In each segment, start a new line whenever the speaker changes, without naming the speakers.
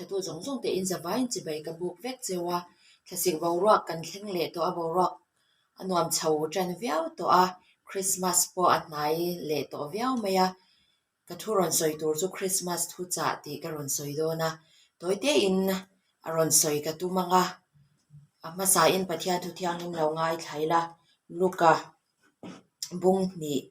Ngaithlatu zawng zawng te in zavaiin chibai ka buk vek cheu a, thlasik boruak kan thleng leh tawh a, boruak a nuam chho tan viau tawh a, Christmas pawh a hnai leh tawh viau mai a, ka thu rawn sawi tur chu Christmas thu chah tih ka rawn sawi dawn a, tawi tein a rawn sawi ka tum ang a, a hmasain Pathian thu thianghlim lo ngaithla ila, Luka bung hnih.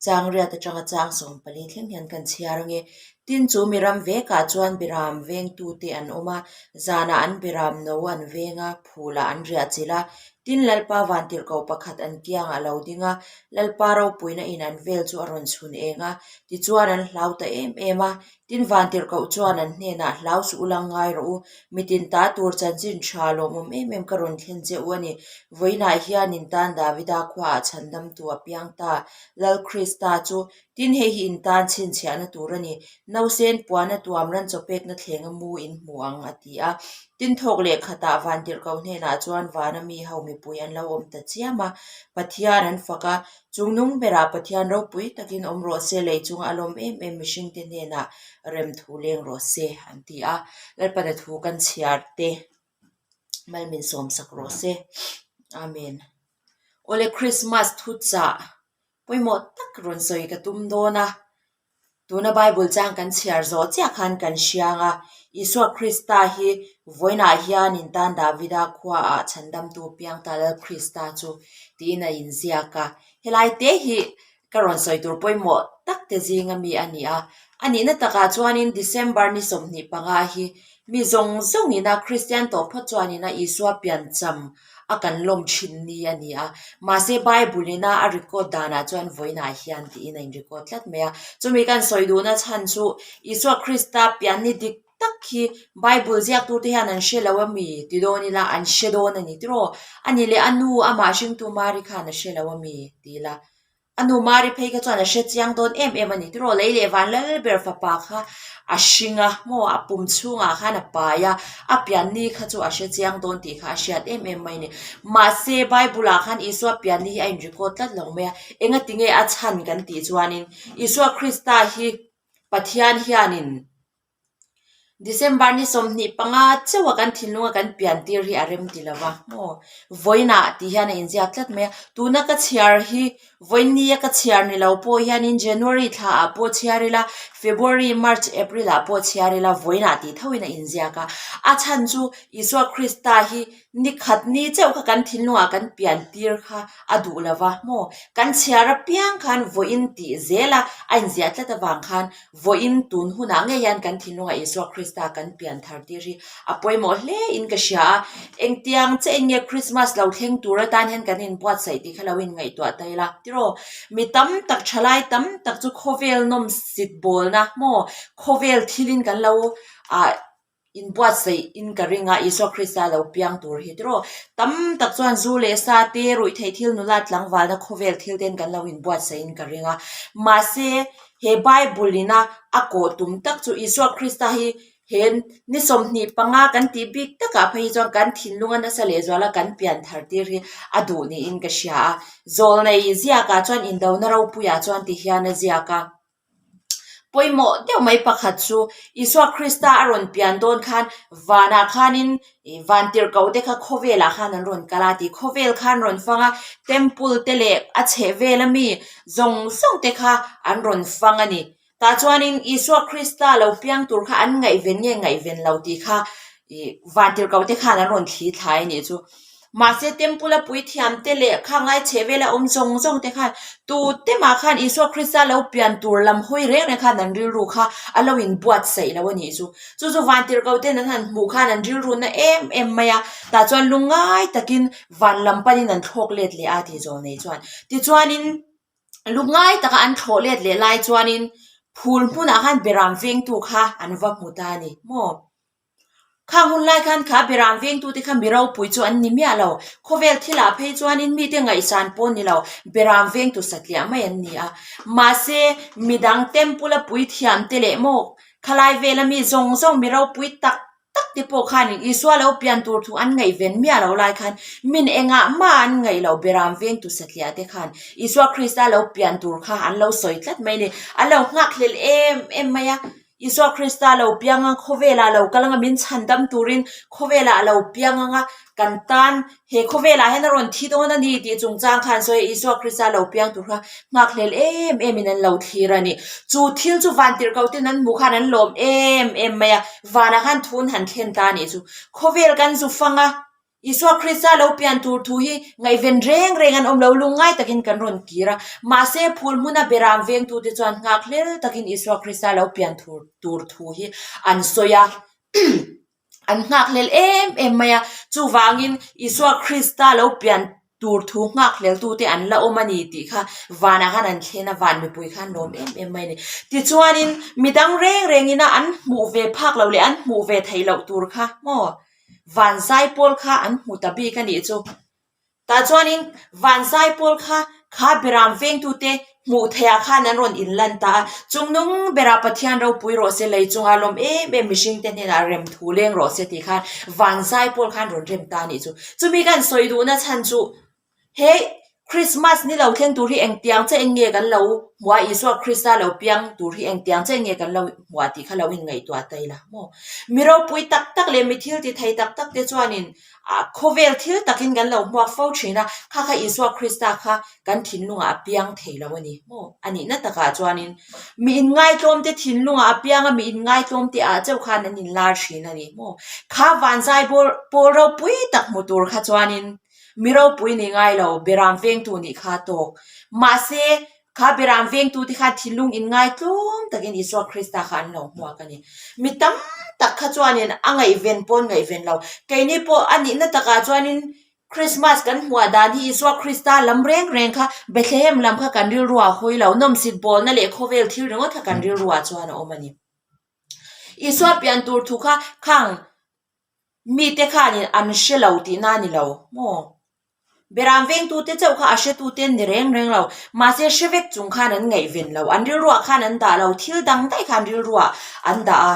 Chang riat atanga chang 14 thleng hian kan chhiar ange. Tin chu mi ram vekah chuan biram vengtute an awm a, zanah an biram no an veng a, phulah an riah chilh a. Tin Lalpa vantirhkoh pakhat an kiangah a lo ding a, Lalpa ropuina in an vel chu a rawn chhun eng a, tichuan an hlau ta em em a. Tin vantirhkoh chuan an hnenah hlau suh u lang ngai rawh u, mitin ta tur chanchin tha lawmawm em em ka rawn thlen che u a ni. Vawiinah hian in tan Davida khuaah chhandamtu a piang ta, Lal Krista chu. Tin hei hi in tan chhinchhiahna tur a ni, Nausen puana tuam ran chawpekna thlenga mu in hmu ang, a ti a. Tin thawk leh khatah vantirhkoh hnenah chuan vana mi ho mipui an lo awm ta chiam a, Pathian an fak a, Chung nung berah Pathian ropui takin awm rawh se, lei chunga a lawm em em mihringte hnenah rem thu leng rawh se, an ti a. Lalpana thu kan chhiar te mal min sawm sak rawh se. Amen. Awle Christmas thuchah pawimawh tak rawn sawi ka tum dawn a. Tuna Bible chang kan chhiar zawh chiah khan kan hriang a, Isua Krista hi vawiinah hian in tan Davida khuaah chhandamtu piang ta Lal Krista chu tiin a inziak a. Helai te hi ka rawn sawi tur pawimawh tak te zinga mi a ni a. A nihna takah chuanin December ni 25 hi mi zawng zawngin a Kristian tawh phawt chuanin a Isua piancham a kan lawm thin ni a ni a, mahse Bible ina a record danah chuan vawiinah hian tiin a in record tlat mai a, chumi kan sawi duhna chhan chu Isua Krista pian ni dik tak hi Bible ziak tur te hian an hre lo a mi ti dawn ila an hre dawn a ni tiraw? A ni leh a nu amah hringtu Mari khan a hre lo a mi ti ila. A nu Mari phei kha chuan a hre chiang dawn em em a ni. Tiraw lei leh van lal ber fapa kha a hring a, maw a pum chhungah khan a pai a, a pian ni kha chu a hre chiang dawn tih kha a hriat em em mai a ni. Mahse Bible ah khan Isua pian ni hi a in record tlat lo mai a, engati nge a chhan kan tih chuanin Isua Krista hi Pathian hianin December ni 25 chauha kan thinlunga kan pian tir hi a rem ti lo va maw? Vawiinah tih hian a inziak tlat mai a, tuna ka chhiar hi vawinia ka chhiar ni lo pawh hianin January thla ah pawh chhiar ila, February, March, April ah pawh chhiar ila vawiinah tih thoin a inziak a, a chhan chu Isua Krista hi Ni khat ni chauh kha kan thinlungah kan pian tir kha a duh lo va maw? Kan chhiar apiang khan vawiin tih zel a, a inziah tlat avang khan vawiin tun hunah ngei hian kan thinlungah Isua Krista kan pian thar tir hi a pawimawh hle in ka hria a. Engtiang che in nge Krismas lo thleng tur atan hian kan inbuatsaih tih kha lo inngaihtuah ta ila tiraw? Mi tam tak thalai tam tak chu khawvel nawm sit bawlna maw? Khawvel thilin kan lo ah. Inbuatsaih in ka ring a, Isua Krista lo piang tur hi tiraw. Tam tak chuan zu leh sa te, ruih theih thil nula tlangvalna khawvel thil ten kan lo inbuatsaih in ka ring a. Mahse, he Bible ina a kawh tum tak chu Isua Krista hi he ni 25 kan tih bik takah phei hi chuan kan thinlunga nasa lehzuala kan pian thar tir hi a duh niin ka hria a. Zawlnei ziakah chuan indona ropuiah chuan ti hian a ziak a. Pawimawh deuh mai pakhat chu Isua Krista a rawn pian dawn khan vanah khanin vantirhkoh te kha khawvelah khan an rawn kal a tih khawvel khan rawn fang a temple te leh a chhehvel ami zawng zawng te kha an rawn fang a ni. Tah chuanin Isua Krista lo piang tur kha an ngaihven nge ngaihven lo tih kha ih vantirhkoh te khan an rawn thli thlai a nih chu. Mahse Temple a puithiam te leh khang lai chheh vela awm zawng zawng te khan tu te mah khan Isua Krista lo pian tur lam hawi reng reng khan an rilru kha a lo inbuatsaih lo a nih chu. Chu chu vantirhkoh ten an han hmuh khan an rilru na em em mai a, tah chuan lungngai takin van lam panin an thlawk let leh a tih zawh nei chuan. Tichuanin lungngai taka an thlawh let leh lai chuanin phul hmunah khan beram vengtu kha an va hmu ta a ni maw. Khang hun lai khan kha beram vengtute kha mi ropui chu an ni miah lo. Khawvel thilah phei chuanin mite ngaihsan pawh ni lo, beram vengtu satliah mai an ni a. Mahse, midang temple a puithiam te leh maw khalai vela mi zawng zawng mi ropui tak tak te pawh khanin Isua lo pian tur thu an ngaihven miah lo lai khan min engah mah an ngaih loh beram vengtu satliah te khan Isua Krista lo pian tur kha an lo sawi tlat mai a ni. An lo nghakhlel em em mai a. Isua Krista lo piang a, khawvelah lo kal anga min chhandam turin khawvelah a lo piang anga kan tan he khawvelah hian a rawn thi dawn a ni tih chungchang kha an sawi a, Isua Krista lo piang tur kha nghakhlel em em in an lo thlir a ni. Chu thil chu vantirhkoh ten an hmuh khan an lawm em em mai a, vanah khan thu an han thlen ta a nih chu. Khawvel kan zu fang a. Isua Krista lo pian tur thu hi ngaihven reng reng an awm lo, lungngai takin kan rawn kir a. Mahse, phul hmuna beram vengtute chuan nghakhlel takin Isua Krista lo pian tur thu hi an sawi a, an nghakhlel em em mai a. Chuvangin, Isua Krista lo pian tur thu nghakhleltute an la awm a ni tih kha vanah khan an thlen a, van mipui khan lawm em em mai a ni. Tichuanin, midang reng rengina an hmuh ve phak loh leh an hmuh ve theih loh tur kha maw? Van zaipawl kha an hmu ta bik a nih chu. Tah chuanin van zaipawl kha kha beram vengtute hmuh theihah khan an rawn inlan ta a. Chungnung berah Pathian ropui rawh se, lei chunga lawm em em mihringte hnenah rem thu leng rawh se tih khan van zaipawl khan rawn rem ta a nih chu. Chumi kan sawi duhna chhan chu He Krismas ni lo thleng tur hi engtiang che eng nge kan lo hmuh a, Isua Krista lo piang tur hi engtiang che eng nge kan lo hmuh a tih kha lo inngaihtuah ta ila maw? Mi ropui tak tak leh mi thil ti thei tak tak te chuanin ah khawvel thil takin kan lo hmuak fo thin a, kha kha Isua Krista kha kan thinlungah a piang thei lo a ni maw? A nihna takah chuanin mi inngaitlawm te thinlungah a piang a, mi inngaitlawm te ah chauh khan an inlar thin a ni maw? Kha vanzai pawl ropui tak hmu tur kha chuanin Mi ropui ni ngai lo, beram vengtu nih kha tawk. Mahse, kha beram vengtute khan thinlung in ngai tlawm takin Isua Krista kha an lo hmuak a ni. Mi tam tak kha chuanin a ngaihven pawn ngaihven lo. Keini pawh a nihna takah chuanin Krismas kan hmuah dan hi Isua Krista lam reng reng kha Bethlehem lam kha kan rilruah a hawi lo. Nawmsit bawlna leh khawvel thil ringawt kha kan rilruah chuan a awm a ni. Isua pian tur thu kha khang Mite khanin an hre lo tihna a ni lo maw? Beram vengtute chauh kha a hretute an ni reng reng lo. Mahse hre vek chung khan an ngaihven lo. An rilruah khan an dah lo. Thil dang daih kha an rilruah an dah a.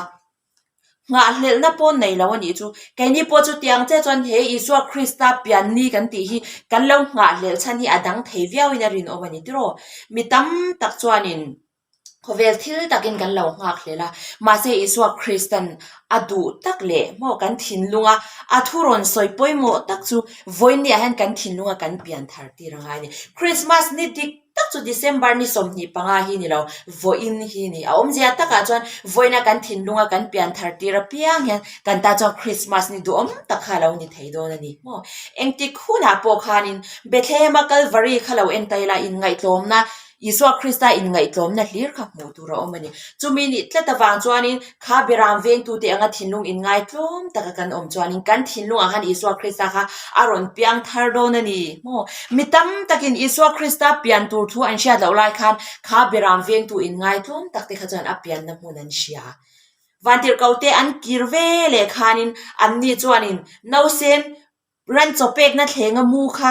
Nghahhlelhna pawh nei lo a nih chu. Keini pawh chutiang che chuan he Isua Krista pianni kan tih hi kan lo nghahhlelh chhan hi a dang thei viauin a rinawm a ni tiraw? Mi tam tak chuanin. Khawvel thil takin kan lo nghak hlel a, mahse Isua Kristan a duh tak leh maw kan thinlunga a thu rawn sawi pawimawh tak chu vawiinniah hian kan thinlunga kan pian thar tir a ngai a ni. Krismas ni dik tak chu December ni 25 hi ni lo, vawiin hi ni. A awmzia takah chuan vawiina kan thinlunga kan pian thar tir apiang hian kan tan chuan Krismas ni duhawm tak kha a lo ni thei dawn a ni maw. Engtik hunah pawh khanin Bethlehem-a Kalvari kha lo en ta ila inngaihtlawmna Isua Krista inngaihtlawmna hlir kha hmuh tur a awm a ni. Chumi nih tlat avang chuanin kha beram vengtute anga thinlung inngaitlawm taka kan awm chuanin kan thinlungah khan Isua Krista kha a rawn piang thar dawn a ni maw? Mi tam takin Isua Krista pian tur thu an hriat loh lai khan kha beram vengtu inngaitlawm takte kha chuan a pianna hmun an hria. Vantirhkote an kir ve leh khanin anni chuanin nausen Ran chaw pekna thlenga mu kha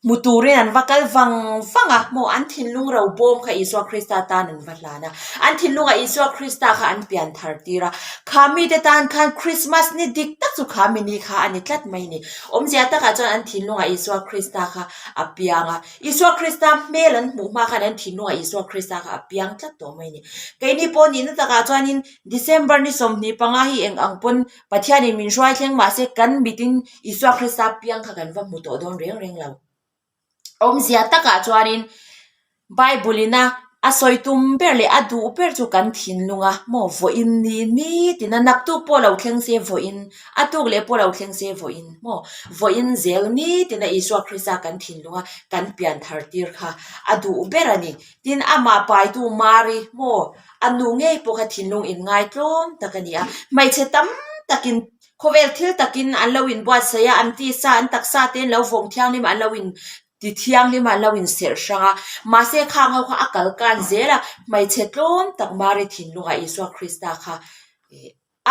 hmu turin an va kal vang vang a, maw an thinlung ro bawm kha Isua Krista tan an va hlan a, an thinlungah Isua Krista kha an pian thar tir a, kha mite tan khan Krismas ni dik tak chu kha mi ni kha a ni tlat mai ni. Awmzia takah chuan an thinlungah Isua Krista kha a piang a, Isua Krista hmel an hmuh hma khan an thinlungah Isua Krista kha a piang tlat tawh mai ni. Keini pawh nihna takah chuanin December ni 25 hi eng ang pawn Pathianin min hruai thleng mahse kan mitin Isua Krista piang kha kan va hmu tawh dawn reng reng lo. Awmzia takah chuanin Bible ina a sawi tum ber leh a duh ber chu kan thinlung a maw vawiin ni nitin a naktuk pawh lo thleng se vawiin a tuk leh pawh lo thleng se vawiin maw vawiin zel nitin a Isua Krista kan thinlung a kan pian thar tir kha a duh ber a ni. Tin amah paitu Mari maw A nu ngei pawh kha thinlung inngaitlawm tak a ni a, hmeichhe tam takin khawvel thil takin an lo inbuatsaih a, an tisa, an taksa te an lo vawng thianghlim a, an lo in ti thianghlim a, an lo inserh hrang a. Mahse khang ho kha a kal kan zel a, hmeichhe tlawm tak Mari thinlungah Isua Krista kha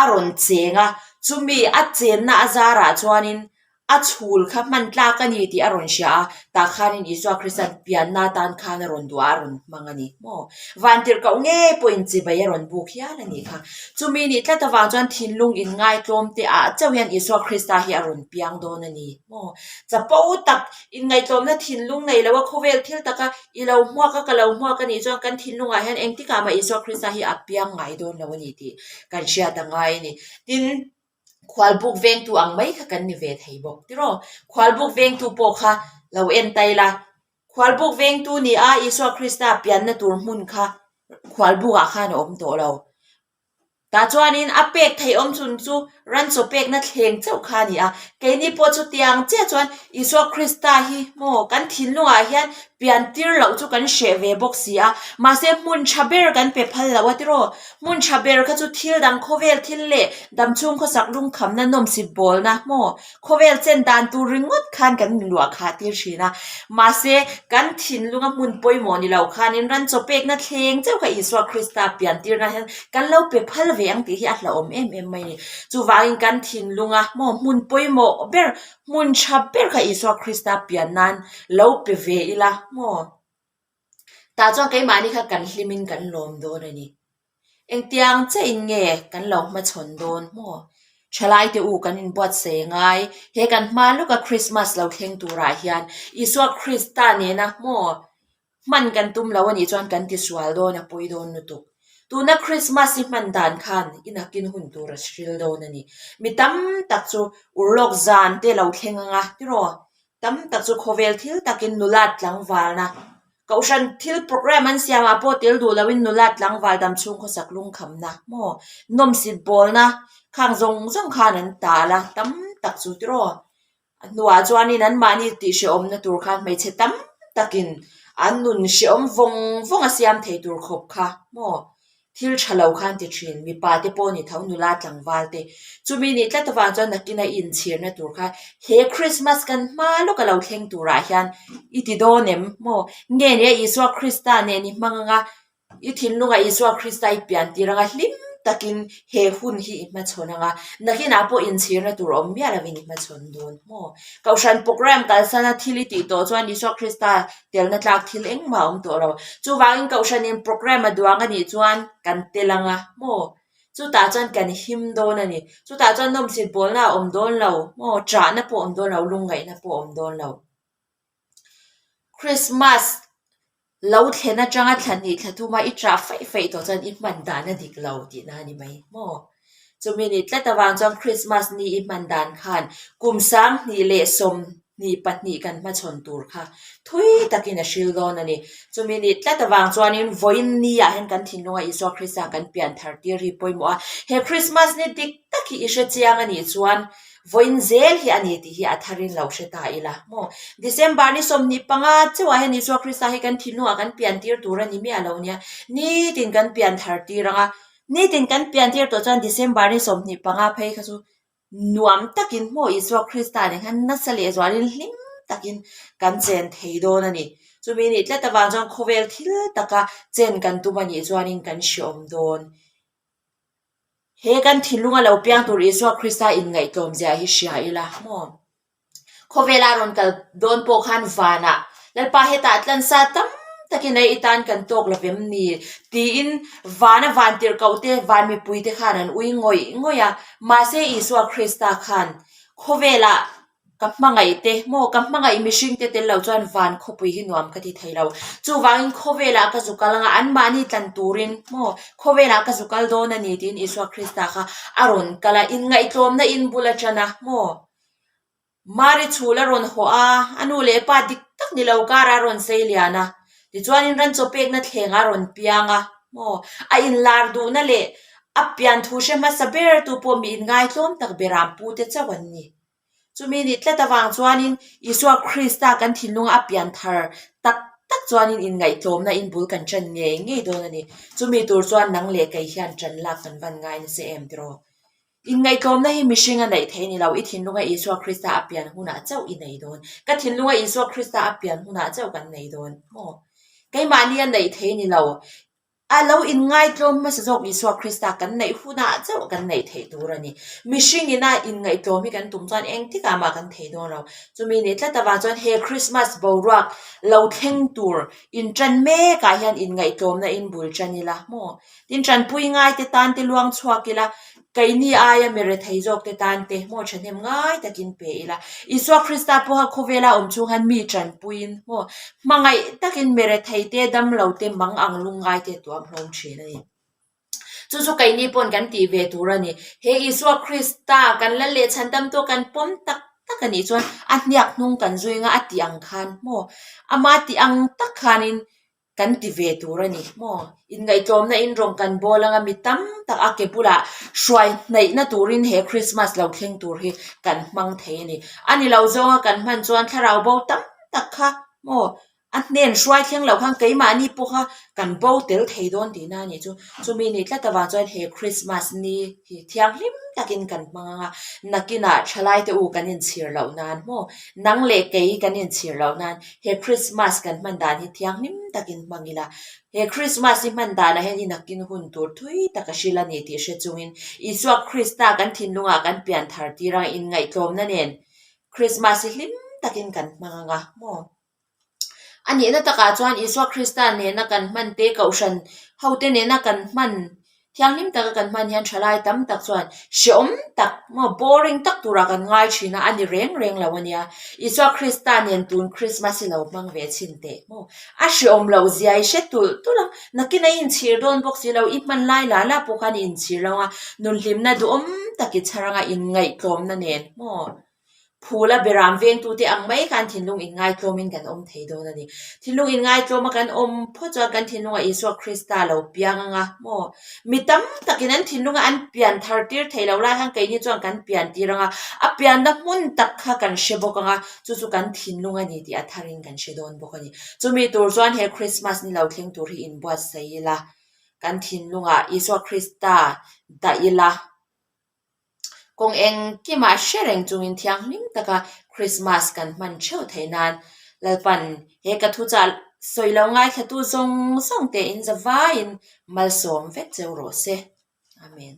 a rawn cheng a, chumi a chenna a zarah chuanin. A chhul kha hman tlak a ni tih a rawn hria a, tah khanin Isua Krista'n pianna atan khan a rawn duh a, a rawn hmang a ni maw? Vantirhkoh ngei pawhin chibai a rawn buk hial a nih kha. Chumi nih tlat avang chuan thinlung inngaitlawm te ah chauh hian Isua Krista hi a rawn piang dawn a ni maw? Chapo tak inngaihtlawmna thinlung nei loa khawvel thil taka i lo hmuak a, ka lo hmuak a nih chuan kan thinlungah hian engtikah mah Isua Krista hi a piang ngai dawn lo a ni tih kan hriat a ngai a ni. Tin. Khualbuk vengtu ang mai kha kan ni ve thei bawk tiraw? Khualbuk vengtu pawh kha lo en tai la. Khualbuk vengtu ni a Isua Krista pianna tur hmun kha khualbukah khan a awm tawh lo. Tah chuanin a pek theih awm chhun chu ranchaw pekna thleng chauh kha a ni a. Keini pawh chutiang chiah chuan Isua Krista hi maw kan thinlungah hian pian tir loh chu kan hreh ve bawk si a. Mahse hmun tha ber kan pe phal lo a tiraw? Hmun tha ber kha chu thil dang khawvel thil leh damchhung khawsak lungkhamna nawmsip bawlna maw khawvel chen dan tur ringawt khan kan inluah khah tir thin a. Mahse, kan thinlunga hmun pawimawh ni lo khanin ran chaw pekna thleng chauh kha Isua Krista pian tirna hian kan lo pe phal ve ang tih hi a hlauhawm em em mai a ni. Chuvangin kan thinlunga maw hmun pawimawh ber, hmun tha ber kha Isua Krista pian nan lo pe ve ila maw? Tah chuan keimahni kha kan hlimin kan lawm dawn a ni. Engtiang chiahin nge kan lo hmachhawn dawn maw? Thalaite u kan inbuatsaih ngai, he kan hma lawka Krismas lo thleng turah hian Isua Krista nena maw hman kan tum lo a nih chuan kan tisual dawn a pawi dawn lutuk. Tuna Krismas hi hman dan khan i nakin hun tur a hril dawn a ni. Mi tam tak chu urlawk zan te lo thleng anga tiraw? Tam tak chu khawvel thil takin nulat tlangvalna, Kohhran thil programme an siamah pawh tel duh loin nulat tlangval dam chhung khawsak lungkhamna maw, nawmsit bawlna khang zawng zawng khan an tal a, tam tak chu tiraw. A hnuah chuanin anmahni tih hrehawmna tur khan hmeichhe tam takin an nun hrehawm vawng vawng a siam thei tur khawp kha maw. Thil tha lo khan ti thin, mipa te pawh ni tho, nula tlangval te. Chumi nih tlat avang chuan nakin a inchhirna tur kha he Christmas kan hma lawk a lo thleng turah hian i ti dawn em maw? Nge nia Isua Krista nen i hmang anga i thinlungah Isua Krista i pian tir anga hlim takin he hun hi i hmachhawn anga nakinah pawh inchhirna tur awm miah lovin i hmachhawn dawn maw? Kohhran programme kalsana thil i tih tawh chuan Isua Krista telna tlak thil engmah a awm tawh lo. Chuvangin Kohhranin programme a duang a nih chuan kan tel ang a, maw? Chutah chuan kan him dawn a ni. Chutah chuan nawmsit bawlna a awm dawn lo, maw? Ṭahna pawh a awm dawn lo, lungngaihna pawh a awm dawn lo. Christmas lo thlen aṭanga thla hnih thla thuma i ṭah feih feih tawh chuan i hman dan a dik lo tihna a ni mai, maw? Chumi nih tlat avang chuan Christmas ni i hman dan khan kum 2022 kan hmachhawn tur kha thui takin a hril dawn a ni. Chumi nih tlat avang chuanin vawiin ni ah hian kan thinlunga Isua Krista kan pian thar tir hi pawimawh a. He Christmas ni dik tak hi i hre chiang a nih chuan vawiin zel hi a ni tih hi a tharin lo hre ta ila maw? December ni 25 chauhah hian Isua Krista hi kan thinlungah kan pian tir tur a ni miah lo nia. Nitin kan pian thar tir ang a, Nitin kan pian tir tawh chuan December ni 25 phei kha chu nuam takin hmaw Isua Krista nen khan nasa leh zualin hlim takin kan chen thei dawn a ni. Chumi nih tlat avang chuan khawvel thil taka chen kan tum a nih chuanin kan hreawm dawn. He kan thinlunga lo piang tur Isua Krista inngaihtlawm zia hi hria ila maw? Khawvela rawn kal dawn pawh khan vanah Lalpa hetah tlansa tam takin ei i tan kan tawk lo vem ni? tiin vana van tirhkoh te, van mipui te khan an ui ngawih ngawih a. Mahse Isua Krista khan khawvelah ka hmangaih te maw ka hmangaih mihring te tel lo chuan van khawpui hi nuam ka ti thei lo. Chuvangin khawvelah ka zu kal anga anmahni tlan turin maw khawvelah ka zu kal dawn a ni tiin Isua Krista kha a rawn kal a, inngaihtlawmna in bul a tan a maw. Mari chhul a rawn hawh a, a nu leh pa dik tak ni lo karah a rawn sei lian a. Tichuanin ran chaw pekna thlengah a rawn piang a, maw? A inlar duhna leh a pian thu hre hmasa ber tu pawh mi inngaitlawm tak beram pu te chauh an ni. Chumi nih tlat avang chuanin Isua Krista kan thinlunga a pian thar tak tak chuanin inngaihtlawmna in bul kan ṭan ngei ngei dawn a ni. Chumi tur chuan nang leh kei hian ṭan lak kan van ngai nasa em tiraw? Inngaihtlawmna hi mihring a neih thei ni lo, i thinlunga Isua Krista a pian hunah chauh i nei dawn. Ka thinlunga Isua Krista a pian hunah chauh kan nei dawn maw? Keimahni a neih thei ni lo. A lo inngaitlawm hmasa zawk Isua Krista kan neih hunah chauh kan neih theih tur a ni. Mihring ina inngaihtlawm hi kan tum chuan engtikah mah kan thei dawn lo. Chumi ni tlat avang chuan he Krismas boruak lo thleng tur inṭan mekah hian inngaihtlawmna in bul ṭan ila maw? Tin, ṭanpui ngaite tan te luang chhuak ila, keini aia mi rethei zawk te tan te maw ṭhahnem ngai takin pe ila. Isua Krista pawha khawvela awm chhung hian mi ṭanpuiin maw hmangaih takin mi rethei te, damlo te, mang ang lungngai te tuam hlawm ṭhin a ni. Chu chu keini pawn kan tih ve tur a ni. He Isua Krista kan la lehchhan tam tawh kan pawm tak tak a nih chuan a hniak hnung kan zui anga a tih ang khan maw ama tih ang tak khanin kan ti ve tur a ni maw? Inngaihtlawmna in rawng kan bawl anga mi tam tak a ke bulah hruai hnaihna turin he Christmas lo thleng tur hi kan hmang thei a ni. A ni lo zawnga kan hman chuan thlarau bo tam tak kha maw a hnen hruai thleng loh khan keimahni pawh kha kan bo tel thei dawn tihna a nih chu. Chumi ni tlat avang chuan he Christmas ni hi thianghlim takin kan hmang anga nakinah thalaite u kan inchhir loh nan maw? Nang leh kei kan inchhir loh nan He Christmas kan hman dan hi thianghlim takin hmang ila, he Christmas hi hman danah hian i nakin hun tur thui tak a hril a ni tih hre chungin Isua Krista kan thinlungah kan pian thar tir a, inngaihtlawmna nen Christmas hi hlim takin kan hmang anga maw? A nihna takah chuan Isua Krista nena kan hman te, Kohhran hote nena kan hman Thianghlim taka kan hman hian thalai tam tak chuan hreawm tak maw boring tak turah kan ngai thin a, a ni reng reng lo a nia. Isua Krista nen tun Krismas hi lo hmang ve chhin teh maw? A hreawm loh zia i hre tulh tulh a, nakin a inchhir dawn bawk si lo, i hman lai lah lah pawh khan i inchhir lo a, nunhlimna duhawm tak i chhar anga inngaihtlawmna nen maw? Phula beram vengtute ang mai khan thinlung inngaitlawmin kan awm thei dawn a ni. Thinlung inngaitlawma kan awm phawt chuan kan thinlungah Isua Krista lo piang anga maw? Mi tam takin an thinlunga an pian thar tir thei lo lai khan keini chuan kan pian tir anga, a pianna hmun tak kha kan hre bawk anga, chu chu kan thinlung a ni tih a tharin kan hre dawn bawk a ni. Chumi tur chuan he Krismas ni lo thleng tur hi inbuatsaih ila, kan thinlungah Isua Krista dah ila. Kawng engkimah hre reng chungin thianghlim taka Krismas kan hman theuh theih nan Lalpan he ka thuchah sawi lo ngaithlatu zawng zawng te in zavaiin malsawm vek cheu rawh se. Amen.